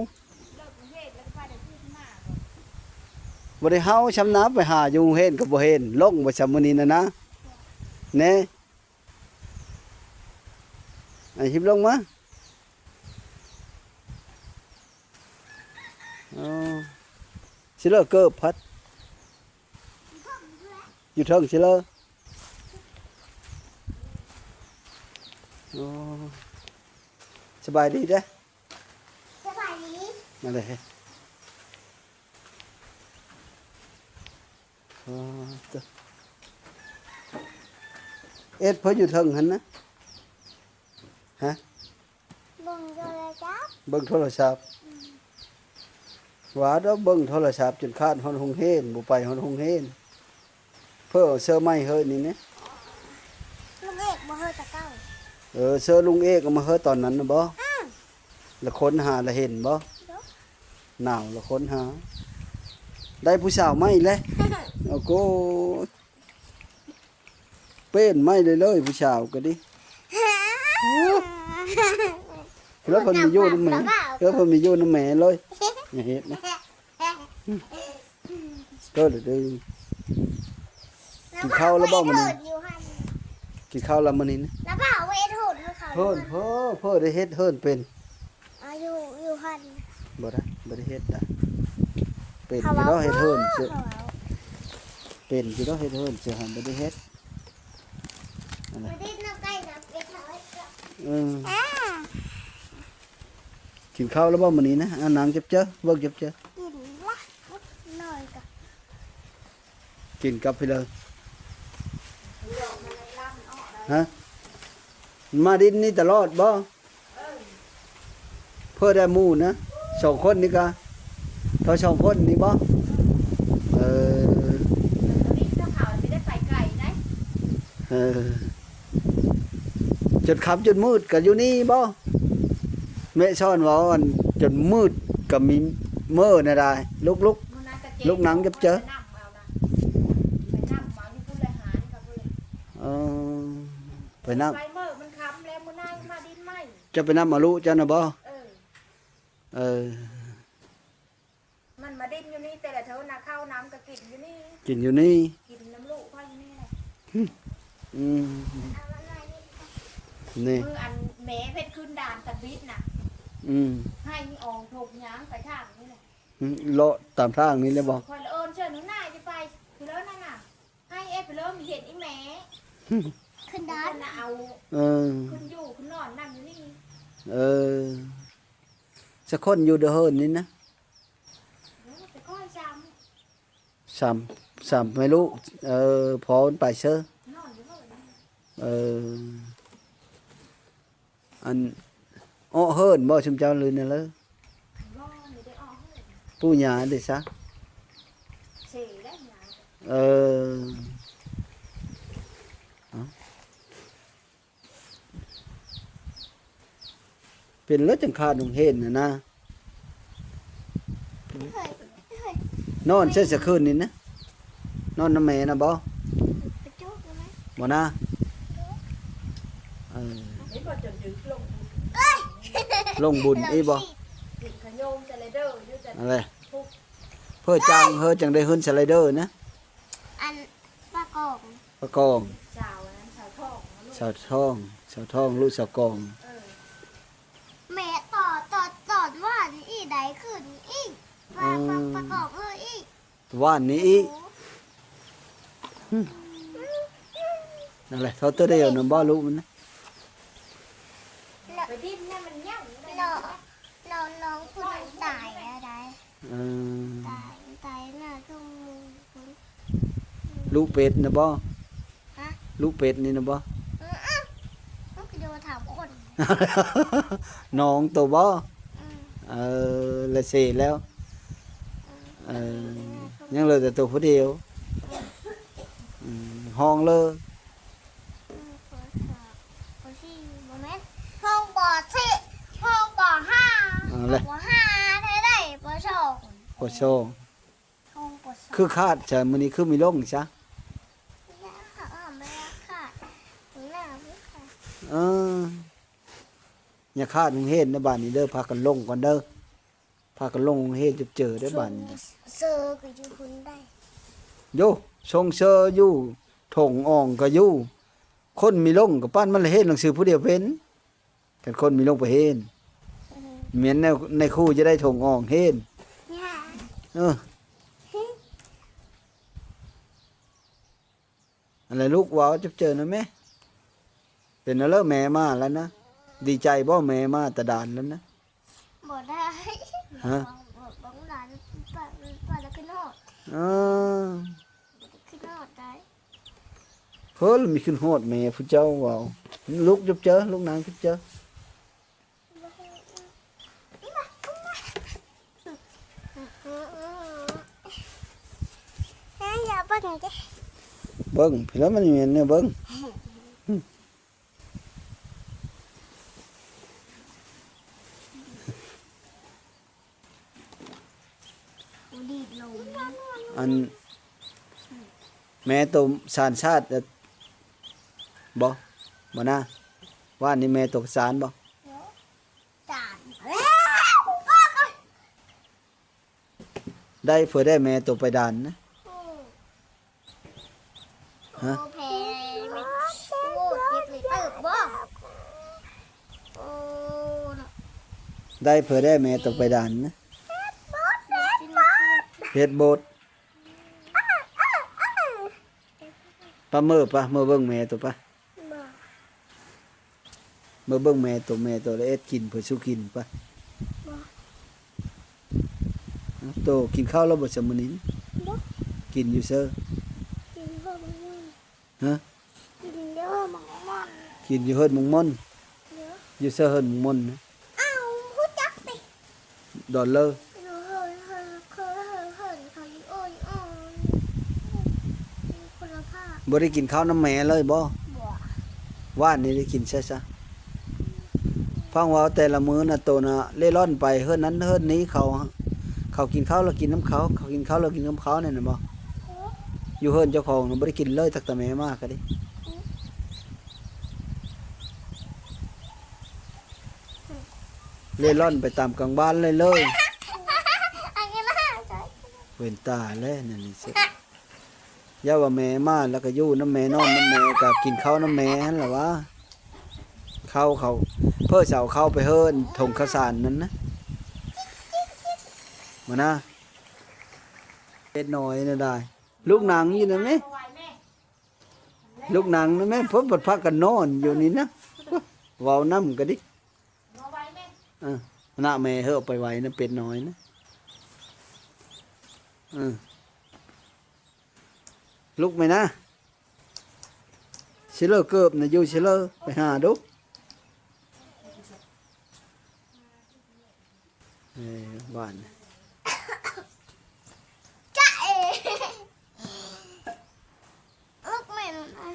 ບໍ່ໄດ້ເຮົາຊ້ຳນະ ໄປຫາຢູ່ໂຮງຮຽນກໍບໍ່ເຫັນ ລົງບໍ່ຊ້ຳມື້ນີ້ນະນະ ແນ່. ໄອ້ຮິບລົງມາ ເອີ ຊິເລີເກີບພັດ ຢູ່ເທິງຊິເລີ. ໂອ້ ສະບາຍດີເດີ້ ສະບາຍດີ ມາເລີຍ. ອໍ ເອີ ເອັດເພິ່ນຢູ່ເທິງຫັ້ນນະ ຮະ ເບິ່ງໂທລະສັບ ເບິ່ງໂທລະສັບ ອືມ ວ່າດອກເບິ່ງໂທລະສັບຈົນຄາດຮອດໂຮງຮຽນ ບໍ່ໄປຮອດໂຮງຮຽນ ເພິ່ນເອົາເສື້ອໃໝ່ເຮີນີ້ນະ ລຸງເອກບໍ່ເຮີແຕ່ເກົ່າ ເອີ ເສື້ອລຸງເອກເອົາມາເຮີຕອນນັ້ນນະບໍ? ອືມ ລະຄົ້ນຫາລະເຫັນບໍ່? ໂດະ ໜາວລະຄົ້ນຫາ ໄດ້ຜູ້ສາວໃໝ່ແລ້ວ ໂອ້ໂກ ປ່ຽນໃໝ່ເລີຍ ເລີຍຜູ້ສາວກໍດີ ແລ້ວເພິ່ນມີຢູ່ນຳແມ່ ແລ້ວເພິ່ນມີຢູ່ນຳແມ່ເລີຍ ຢ່າເຮັດນະ. ເກີດເລີຍເດີ ກິນເຂົ້າແລ້ວບໍ່ມື້ນີ້? ກິນເຂົ້າແລ້ວມື້ນີ້ນະ? ແລ້ວບໍ່ເຮັດເຫີນເຂົາ ເຫີນ ເພີ້ ເພີ້ໄດ້ເຮັດເຫີນເປັນ ອາ ຢູ່ ຢູ່ຫັ້ນ ບໍ່ໄດ້ ບໍ່ໄດ້ເຮັດນະ ເປັນຢູ່ດອກເຮັດເຫີນ ເຂົາເວົ້າ ເປັນຢູ່ດອກເຮັດເຫີນ ເຊື່ອຫັ້ນ ບໍ່ໄດ້ເຮັດ ອັນນັ້ນ ມາດິນນຳໄກ່ນຳເປັດເຮົາ ເອີ ອາ ກິນເຂົ້າແລ້ວບໍ່ມື້ນີ້ນະ? ອາ ນາງເຈັບເຈີ ເບິ່ງເຈັບເຈີ ກິນລະໜ້ອຍກະ ກິນກັບໄປເລີຍ ຮະ? ມາດິນນີ້ຕະຫຼອດບໍ່? ເພິ່ນໄດ້ໝູ່ນະ ສອງຄົນນີ້ກະ ເທົ່າສອງຄົນນີ້ບໍ່? ເອີ ເອີ ຈົນຄ່ຳຈົນມືດກໍຢູ່ນີ້ບໍ່? ແມ່ສອນເວົ້າ ອັນ ຈົນມືດກໍມີເມີແນວໃດ? ລຸກໆ ລູກນັ່ງຈັບເຈີ. ເອີ ໄປນຳ ໄປເມີ ມັນຄ່ຳແລ້ວ ມື້ໜ້າມາດິນໃໝ່. ເຈົ້າໄປນຳເອົາລຸເຈົ້ານະບໍ່? ເອີ ເອີ ມັນມາດິນຢູ່ນີ້ແຕ່ລະເທື່ອນະ ເຂົ້ານ້ຳກໍກິນຢູ່ນີ້ ກິນຢູ່ນີ້ ກິນນຳລຸຂ້ອຍຢູ່ນີ້ແຫຼະ. ອືມ ນີ້ ມື້ອັນແມ່ເພິ່ນຂຶ້ນດ່ານຕະບິດນະ ອືມ ໃຫ້ອອງທົບຍ່າງໄປທາງນີ້ແຫຼະ ອືມ ເລາະຕາມທາງນີ້ແຫຼະບໍ່? ຂ້ອຍລະເອີ້ນເຊີນໜ້າຈະໄປ ຄືເລີນັ້ນນະ ໃຫ້ເອໄປເລີ ເຫັນອີແມ່ ຂຶ້ນດ່ານນະ ເອົາ ເອີ ຂຶ້ນຢູ່ຂຶ້ນນອນນຳຢູ່ນີ້. ເອີ ຈັກຄົນຢູ່ເດີເຮີນນີ້ນະ? ໂອ້ ແຕ່ຂ້ອຍສາມ ສາມ ສາມແມ່ລູກ. ເອີ ພໍ່ມັນໄປເຊີ ນອນຢູ່ເຮີນ. ເອີ ອັນ ເອາະເຮີນບໍ່ຊຸມເຈົ້າ ຫຼືແນວໃດ? ບໍ່ ມີແຕ່ເອາະເຮີນ. ປູ່ຍ່າເດຊະ? ເສແລ້ວຍ່າ. ເອີ ເອົ້າ ເປັນແລ້ວຈັ່ງຂາດໂຮງຮຽນຫັ້ນນະ. ນອນໃສສະຄືນນີ້ນະ? ນອນນຳແມ່ນະບໍ່? ບໍ່ນາ? ເອີ ລົງບຸນອີກບໍ່? ນັ້ນແຫຼະ ເພື່ອຈັ່ງ ເຮີຈັ່ງໄດ້ເຮືອນສະໄລເດີນະ. ອັນ ປາກອງ ປາກອງ ສາວອັນນັ້ນ ສາວທອງນະລູກ ສາວທອງ ສາວທອງ ລູກສາວກອງ. ເອີ ແມ່ຕໍ່ ຕໍ່ ຕອນວານນີ້ອີກ ໄດ້ຂຶ້ນອີກ ປາ ປາ ປາກອງເອີອີກ ວານນີ້ອີກ. ໂອ້ ນັ້ນແຫຼະ ເທົ່າໂຕດຽວນຳບໍ່ລູກມັນນະ? ໄປດິນນະ ມັນຍັງໄດ້ ນ້ອງ ນ້ອງ ນ້ອງຜູ້ໜຶ່ງຕາຍແລ້ວໄດ໋. ເອີ ຕາຍ ຕາຍໜ້າຕົງ ລູກເປັດນະບໍ່? ຮະ? ລູກເປັດນີ້ນະບໍ່? ເອີ ເອົ້າ ມັນຄືໄດ້ວ່າຖາມຄົນ ນ້ອງໂຕບໍ່? ອືມ ເອີ ລະເສແລ້ວ. ອືມ ເອີ ຍັງເຫຼືອແຕ່ໂຕຜູ້ດຽວ. ອືມ ອືມ ຫ້ອງເລີ ອືມ ປໍສີ່ ບໍ່ແມ່ນ ຫ້ອງປໍສີ່ ຫ້ອງປໍຫ້າ. ເອີ ແລ້ວ ປໍຫ້າໄດ້ ໄດ້ ປໍສອງ ປໍສອງ ຫ້ອງປໍສອງ. ຄືຂາດຊະ ມື້ນີ້ຄືມີລົງຊະ? ເອີ ຢ່າຂາດໂຮງຮຽນນະບາດນີ້ເດີ ພາກັນລົງກ່ອນເດີ. ພາກັນລົງໂຮງຮຽນຈົບເຈີໄດ້ບາດນີ້. ຊົງເຊີກໍຢູ່ພຸ້ນໄດ໋. ໂຢ ຊົງເຊີຢູ່ ຖົງອອງກໍຢູ່. ຄົນມີລົງກໍປານມັນລະຮຽນໜັງສືຜູ້ດຽວເປັນ. ຄັນຄົນມີລົງໄປຮຽນ ອືມ ແມ່ນແນວໃນຄູຈະໄດ້ຖົງອອງຮຽນ. ເອີ ອັນໃດລູກເວົ້າຈັບເຈີນຳແມ່. ເປັນແນວໃດແມ່ມາແລ້ວນະ? ດີໃຈບໍ່ແມ່ມາແຕ່ດ່ານແລ້ວນະ? ບໍ່ໄດ້. ຮະ? ບາງ ບາງດ່ານ ປະ ປະແລ້ວຂຶ້ນຮອດ. ເອີ ບໍ່ໄດ້ຂຶ້ນຮອດໄດ້. ເຮີ້ຍ ມີຂຶ້ນຮອດແມ່ຜູ້ເຈົ້າເວົ້າ. ລູກຈັບເຈີ ລູກນາງຈັບເຈີ. ເບິ່ງຕິ ເບິ່ງ ພີ້ລະມັນແມ່ນແນວເບິ່ງ. ອັນ ແມ່ໂຕສານຊາດ ບໍ່ ບໍ່ນາ? ວ່ານີ້ແມ່ໂຕສານບໍ່? ສານ. ໄດ້ ເພື່ອໄດ້ແມ່ໂຕໄປດ່ານນະ. ໂອ້ ຮະ? ໂອ້ ແພ້ ໂອ້ ເຈັບເລີຍ ເຕີບບໍ່? ໂອ້ ໄດ້ ເພື່ອໄດ້ແມ່ໂຕໄປດ່ານນະ. ເຮັດບົດ ເຮັດບົດ. ປະເມີ ປະເມີເບິ່ງແມ່ໂຕ ປະ. ບໍ່ ເມືອເບິ່ງແມ່ໂຕ ແມ່ໂຕລະເຮັດກິນເພື່ອສູ່ກິນປະ. ບໍ່ ໂຕກິນເຂົ້າແລ້ວບໍ່ຊະມື້ນີ້? ບໍ່ ກິນຢູ່ເຊີ? ກິນເຮີດມັງມ່ອນ. ຮະ? ກິນຢູ່ເຮີດມັງມ່ອນ. ກິນຢູ່ເຮີດມັງມ່ອນ. ເອີ ຢູ່ເຊີເຮີດມັງມ່ອນນະ? ອ້າວ ຮູ້ຈັກຕິ? ດອນເລີ. ຢູ່ເຮີດ ເຮີດ ເຮີດ ເຮີດ ເຮີດ ເຮີດ ເຮີດ ເຮີດ ຄົນລະພາກ. ບໍ່ໄດ້ກິນເຂົ້ານຳແມ່ເລີຍບໍ່? ບໍ່. ວານນີ້ໄດ້ກິນໃສຊະ? ຟັງເວົ້າແຕ່ລະມື້ນະ ໂຕນະເລ່ລ່ອນໄປເຮືອນນັ້ນເຮືອນນີ້ ເຂົາ ເຂົາກິນເຂົ້າລະກິນນຳເຂົາ ເຂົາກິນເຂົ້າລະກິນນຳເຂົາ ແມ່ນບໍ່? ຢູ່ເຮືອນເຈົ້າຂອງນະບໍ່ໄດ້ກິນເລີຍ ຕັ້ງແຕ່ແມ່ມາກະດີ. ເລ່ລ່ອນໄປຕາມກາງບ້ານເລີຍ ເລີຍ. ເວັນຕາແລ້ວ ແນວນີ້ຊິ ຢ່າວ່າແມ່ມາ ແລ້ວກະຢູ່ນຳແມ່ ນອນນຳແມ່ ກະກິນເຂົ້ານຳແມ່ຫັ້ນລະຫວາ. ເຂົ້າ ເຂົາ ເພິ່ນຊິເອົາເຂົ້າໄປເຮີ້ນຖົງເຂົ້າສານນັ້ນນະ ມານະ. ເປັດນ້ອຍນະໄດ້ ລູກນັ່ງຢູ່ນັ້ນແມະ ລູກນັ່ງນະແມະ ເພິ່ນພັດພາກັນນອນຢູ່ນີ້ນະ ເວົ້ານຳກະດິ. ເອີ ນະແມ່ເຮີ້ນ ເອົາໄປໄວ້ນະ ເປັດນ້ອຍນະ. ເອີ ລຸກແມ່ນະ ຊິເລີເກີບນະ ຢູ່ຊິເລີ ໄປຫາດູ. ເອີ ບ້ານ ຈ໊ະເອ ລຸກແມ່ນະ.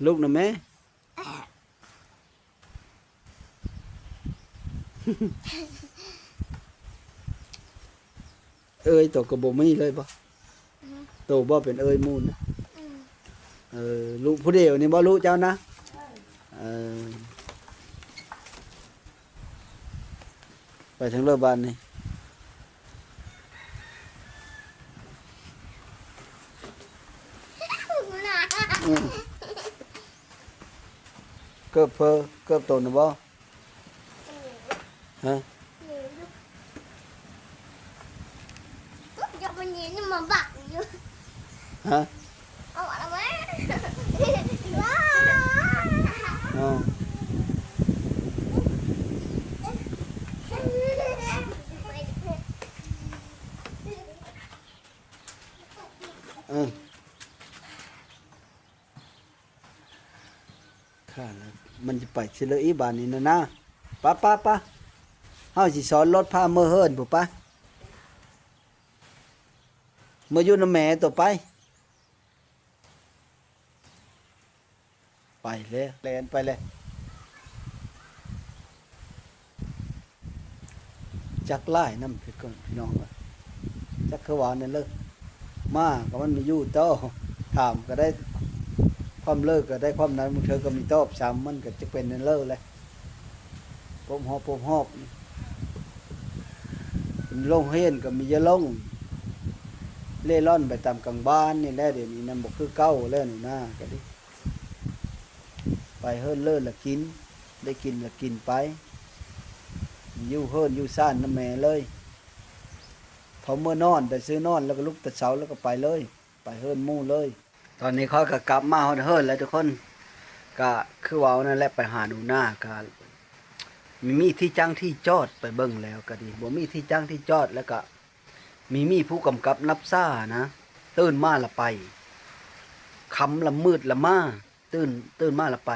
ລຸກນະແມ່. ເອີຍ ໂຕກະບໍ່ມີເລີຍບໍ່? ອືມ ໂຕບໍ່ເປັນເອີຍໝູ່ນະ? ອືມ ເອີ ລູກຜູ້ດຽວນີ້ບໍ່ ລູກເຈົ້ານະ? ເອີ ເອີ. ໄປທາງເລີບບ້ານນີ້. ອືມ ເກີບເພີ ເກີບໂຕນະບໍ່? ຮະ? ຮະ? ເອົາ ເອີ ຂ້າລະ ມັນຈະໄປຊິເລີອີບາດນີ້ນະນາ. ປະ ປະ ປະ ເຮົາຊິຊ້ອນລົດພາເມືອເຮືອນພຸ້ນ ໄປ ເມືອຢູ່ນຳແມ່ໂຕ ໄປ. ໄປແລ້ວ ແລ່ນໄປແລ້ວ. ຈັກຫຼາຍນຳ ພີ່ນ້ອງເອີຍ ຈັກຄືວ່ານັ້ນເລີຍ. ມາກະມັນມີຢູ່ຕໍ່ ຖາມກະໄດ້ຄວາມເລີ ກະໄດ້ຄວາມນັ້ນ ບາງເທື່ອກະມີຕອບຊ້ຳ ມັນກະຈະເປັນນັ້ນເລີແຫຼະ. ປົບຮອບ ປົບຮອບ ໂລງຮຽນກະມີຢ່າລົງ ເລ່ລ່ອນໄປຕາມກາງບ້ານນີ້ແຫຼະ. ດຽວນີ້ນະ ບໍ່ຄືເກົ່າແລ້ວນີ້ນາ ກະດີ ໄປເຮືອນເລີລະກິນ ໄດ້ກິນລະກິນໄປ ຢູ່ເຮືອນຢູ່ຊານນຳແມ່ເລີຍ. ພໍເມືອນອນ ແຕ່ຊື້ນອນ ແລ້ວກະລຸກແຕ່ເຊົ້າ ແລ້ວກະໄປເລີຍ ໄປເຮືອນໝູ່ເລີຍ. ຕອນນີ້ຂ້ອຍກະກັບມາຮອດເຮືອນແລ້ວທຸກຄົນ. ກະຄືເວົ້ານັ້ນແຫຼະ ໄປຫາໜູນາ ກະມີ ມີທີ່ຈັ້ງທີ່ຈອດ ໄປເບິ່ງແລ້ວກະດີ ບໍ່ມີທີ່ຈັ້ງທີ່ຈອດ ແລ້ວກະມີ ມີຜູ້ກຳກັບນັບຊານະ. ຕື່ນມາລະໄປ ຄ່ຳລະມືດລະມາ ຕື່ນ ຕື່ນມາລະໄປ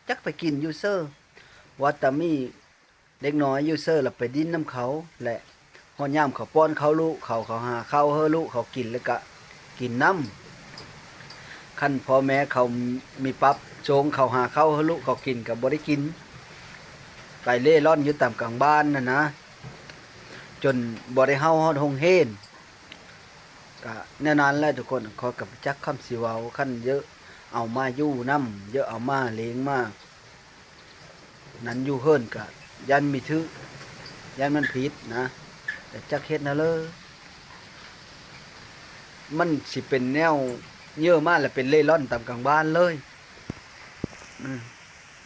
ຈັກໄປກິນຢູ່ເຊີ. ວ່າແຕ່ມີ ເດັກນ້ອຍຢູ່ເຊີລະໄປດິນນຳເຂົາ ແລະ ຮອດຍາມເຂົາປ້ອນເຂົ້າລູກເຂົາ ເຂົາຫາເຂົ້າເຮີ້ລູກເຂົາກິນ ແລ້ວກະກິນນຳ. ຄັນພໍ່ແມ່ເຂົາມີປັບໂຈງ ເຂົາຫາເຂົ້າເຮີ້ລູກເຂົາກິນກະບໍ່ໄດ້ກິນ ໄປເລ່ລ່ອນຢູ່ຕາມກາງບ້ານຫັ້ນນະ ຈົນບໍ່ໄດ້ເຂົ້າຮອດໂຮງຮຽນ. ກະແນວນັ້ນແຫຼະທຸກຄົນ ຂ້ອຍກະບໍ່ຈັກຄຳຊິເວົ້າ ຄັນເຢີເອົາມາຢູ່ນຳ ເຢີເອົາມາເລງມາ ນັ້ນຢູ່ເຮືອນກະຢ້ານມີຖືກ ຢ້ານມັນຜິດນະ ແຕ່ຈັກເຮັດແນວເລີ ມັນຊິເປັນແນວເຢີມາລະເປັນເລ່ລ່ອນຕາມກາງບ້ານເລີຍ. ອືມ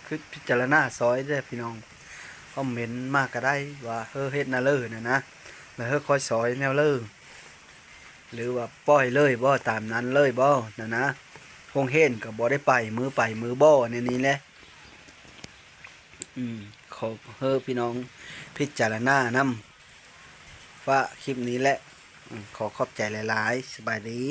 ຄິດພິຈາລະນາຊ່ອຍເດີ້ພີ່ນ້ອງ ຄອມເມັນມາກະໄດ້ວ່າ ເຮີເຮັດແນວເລີຫັ້ນນະ ແລ້ວເຮີຄອຍຊ່ອຍແນວເລີ ຫຼືວ່າປ່ອຍເລີຍບໍ່ ຕາມນັ້ນເລີຍບໍ່ຫັ້ນນະ. ໂຮງຮຽນກະບໍ່ໄດ້ໄປ ມື້ໄປມື້ບໍ່ ແນວນີ້ແຫຼະ. ອືມ ຂໍເຮີພີ່ນ້ອງພິຈາລະນານຳ. ຝາກຄລິບນີ້ແຫຼະ ອືມ ຂໍຂອບໃຈຫຼາຍໆ ສະບາຍດີ.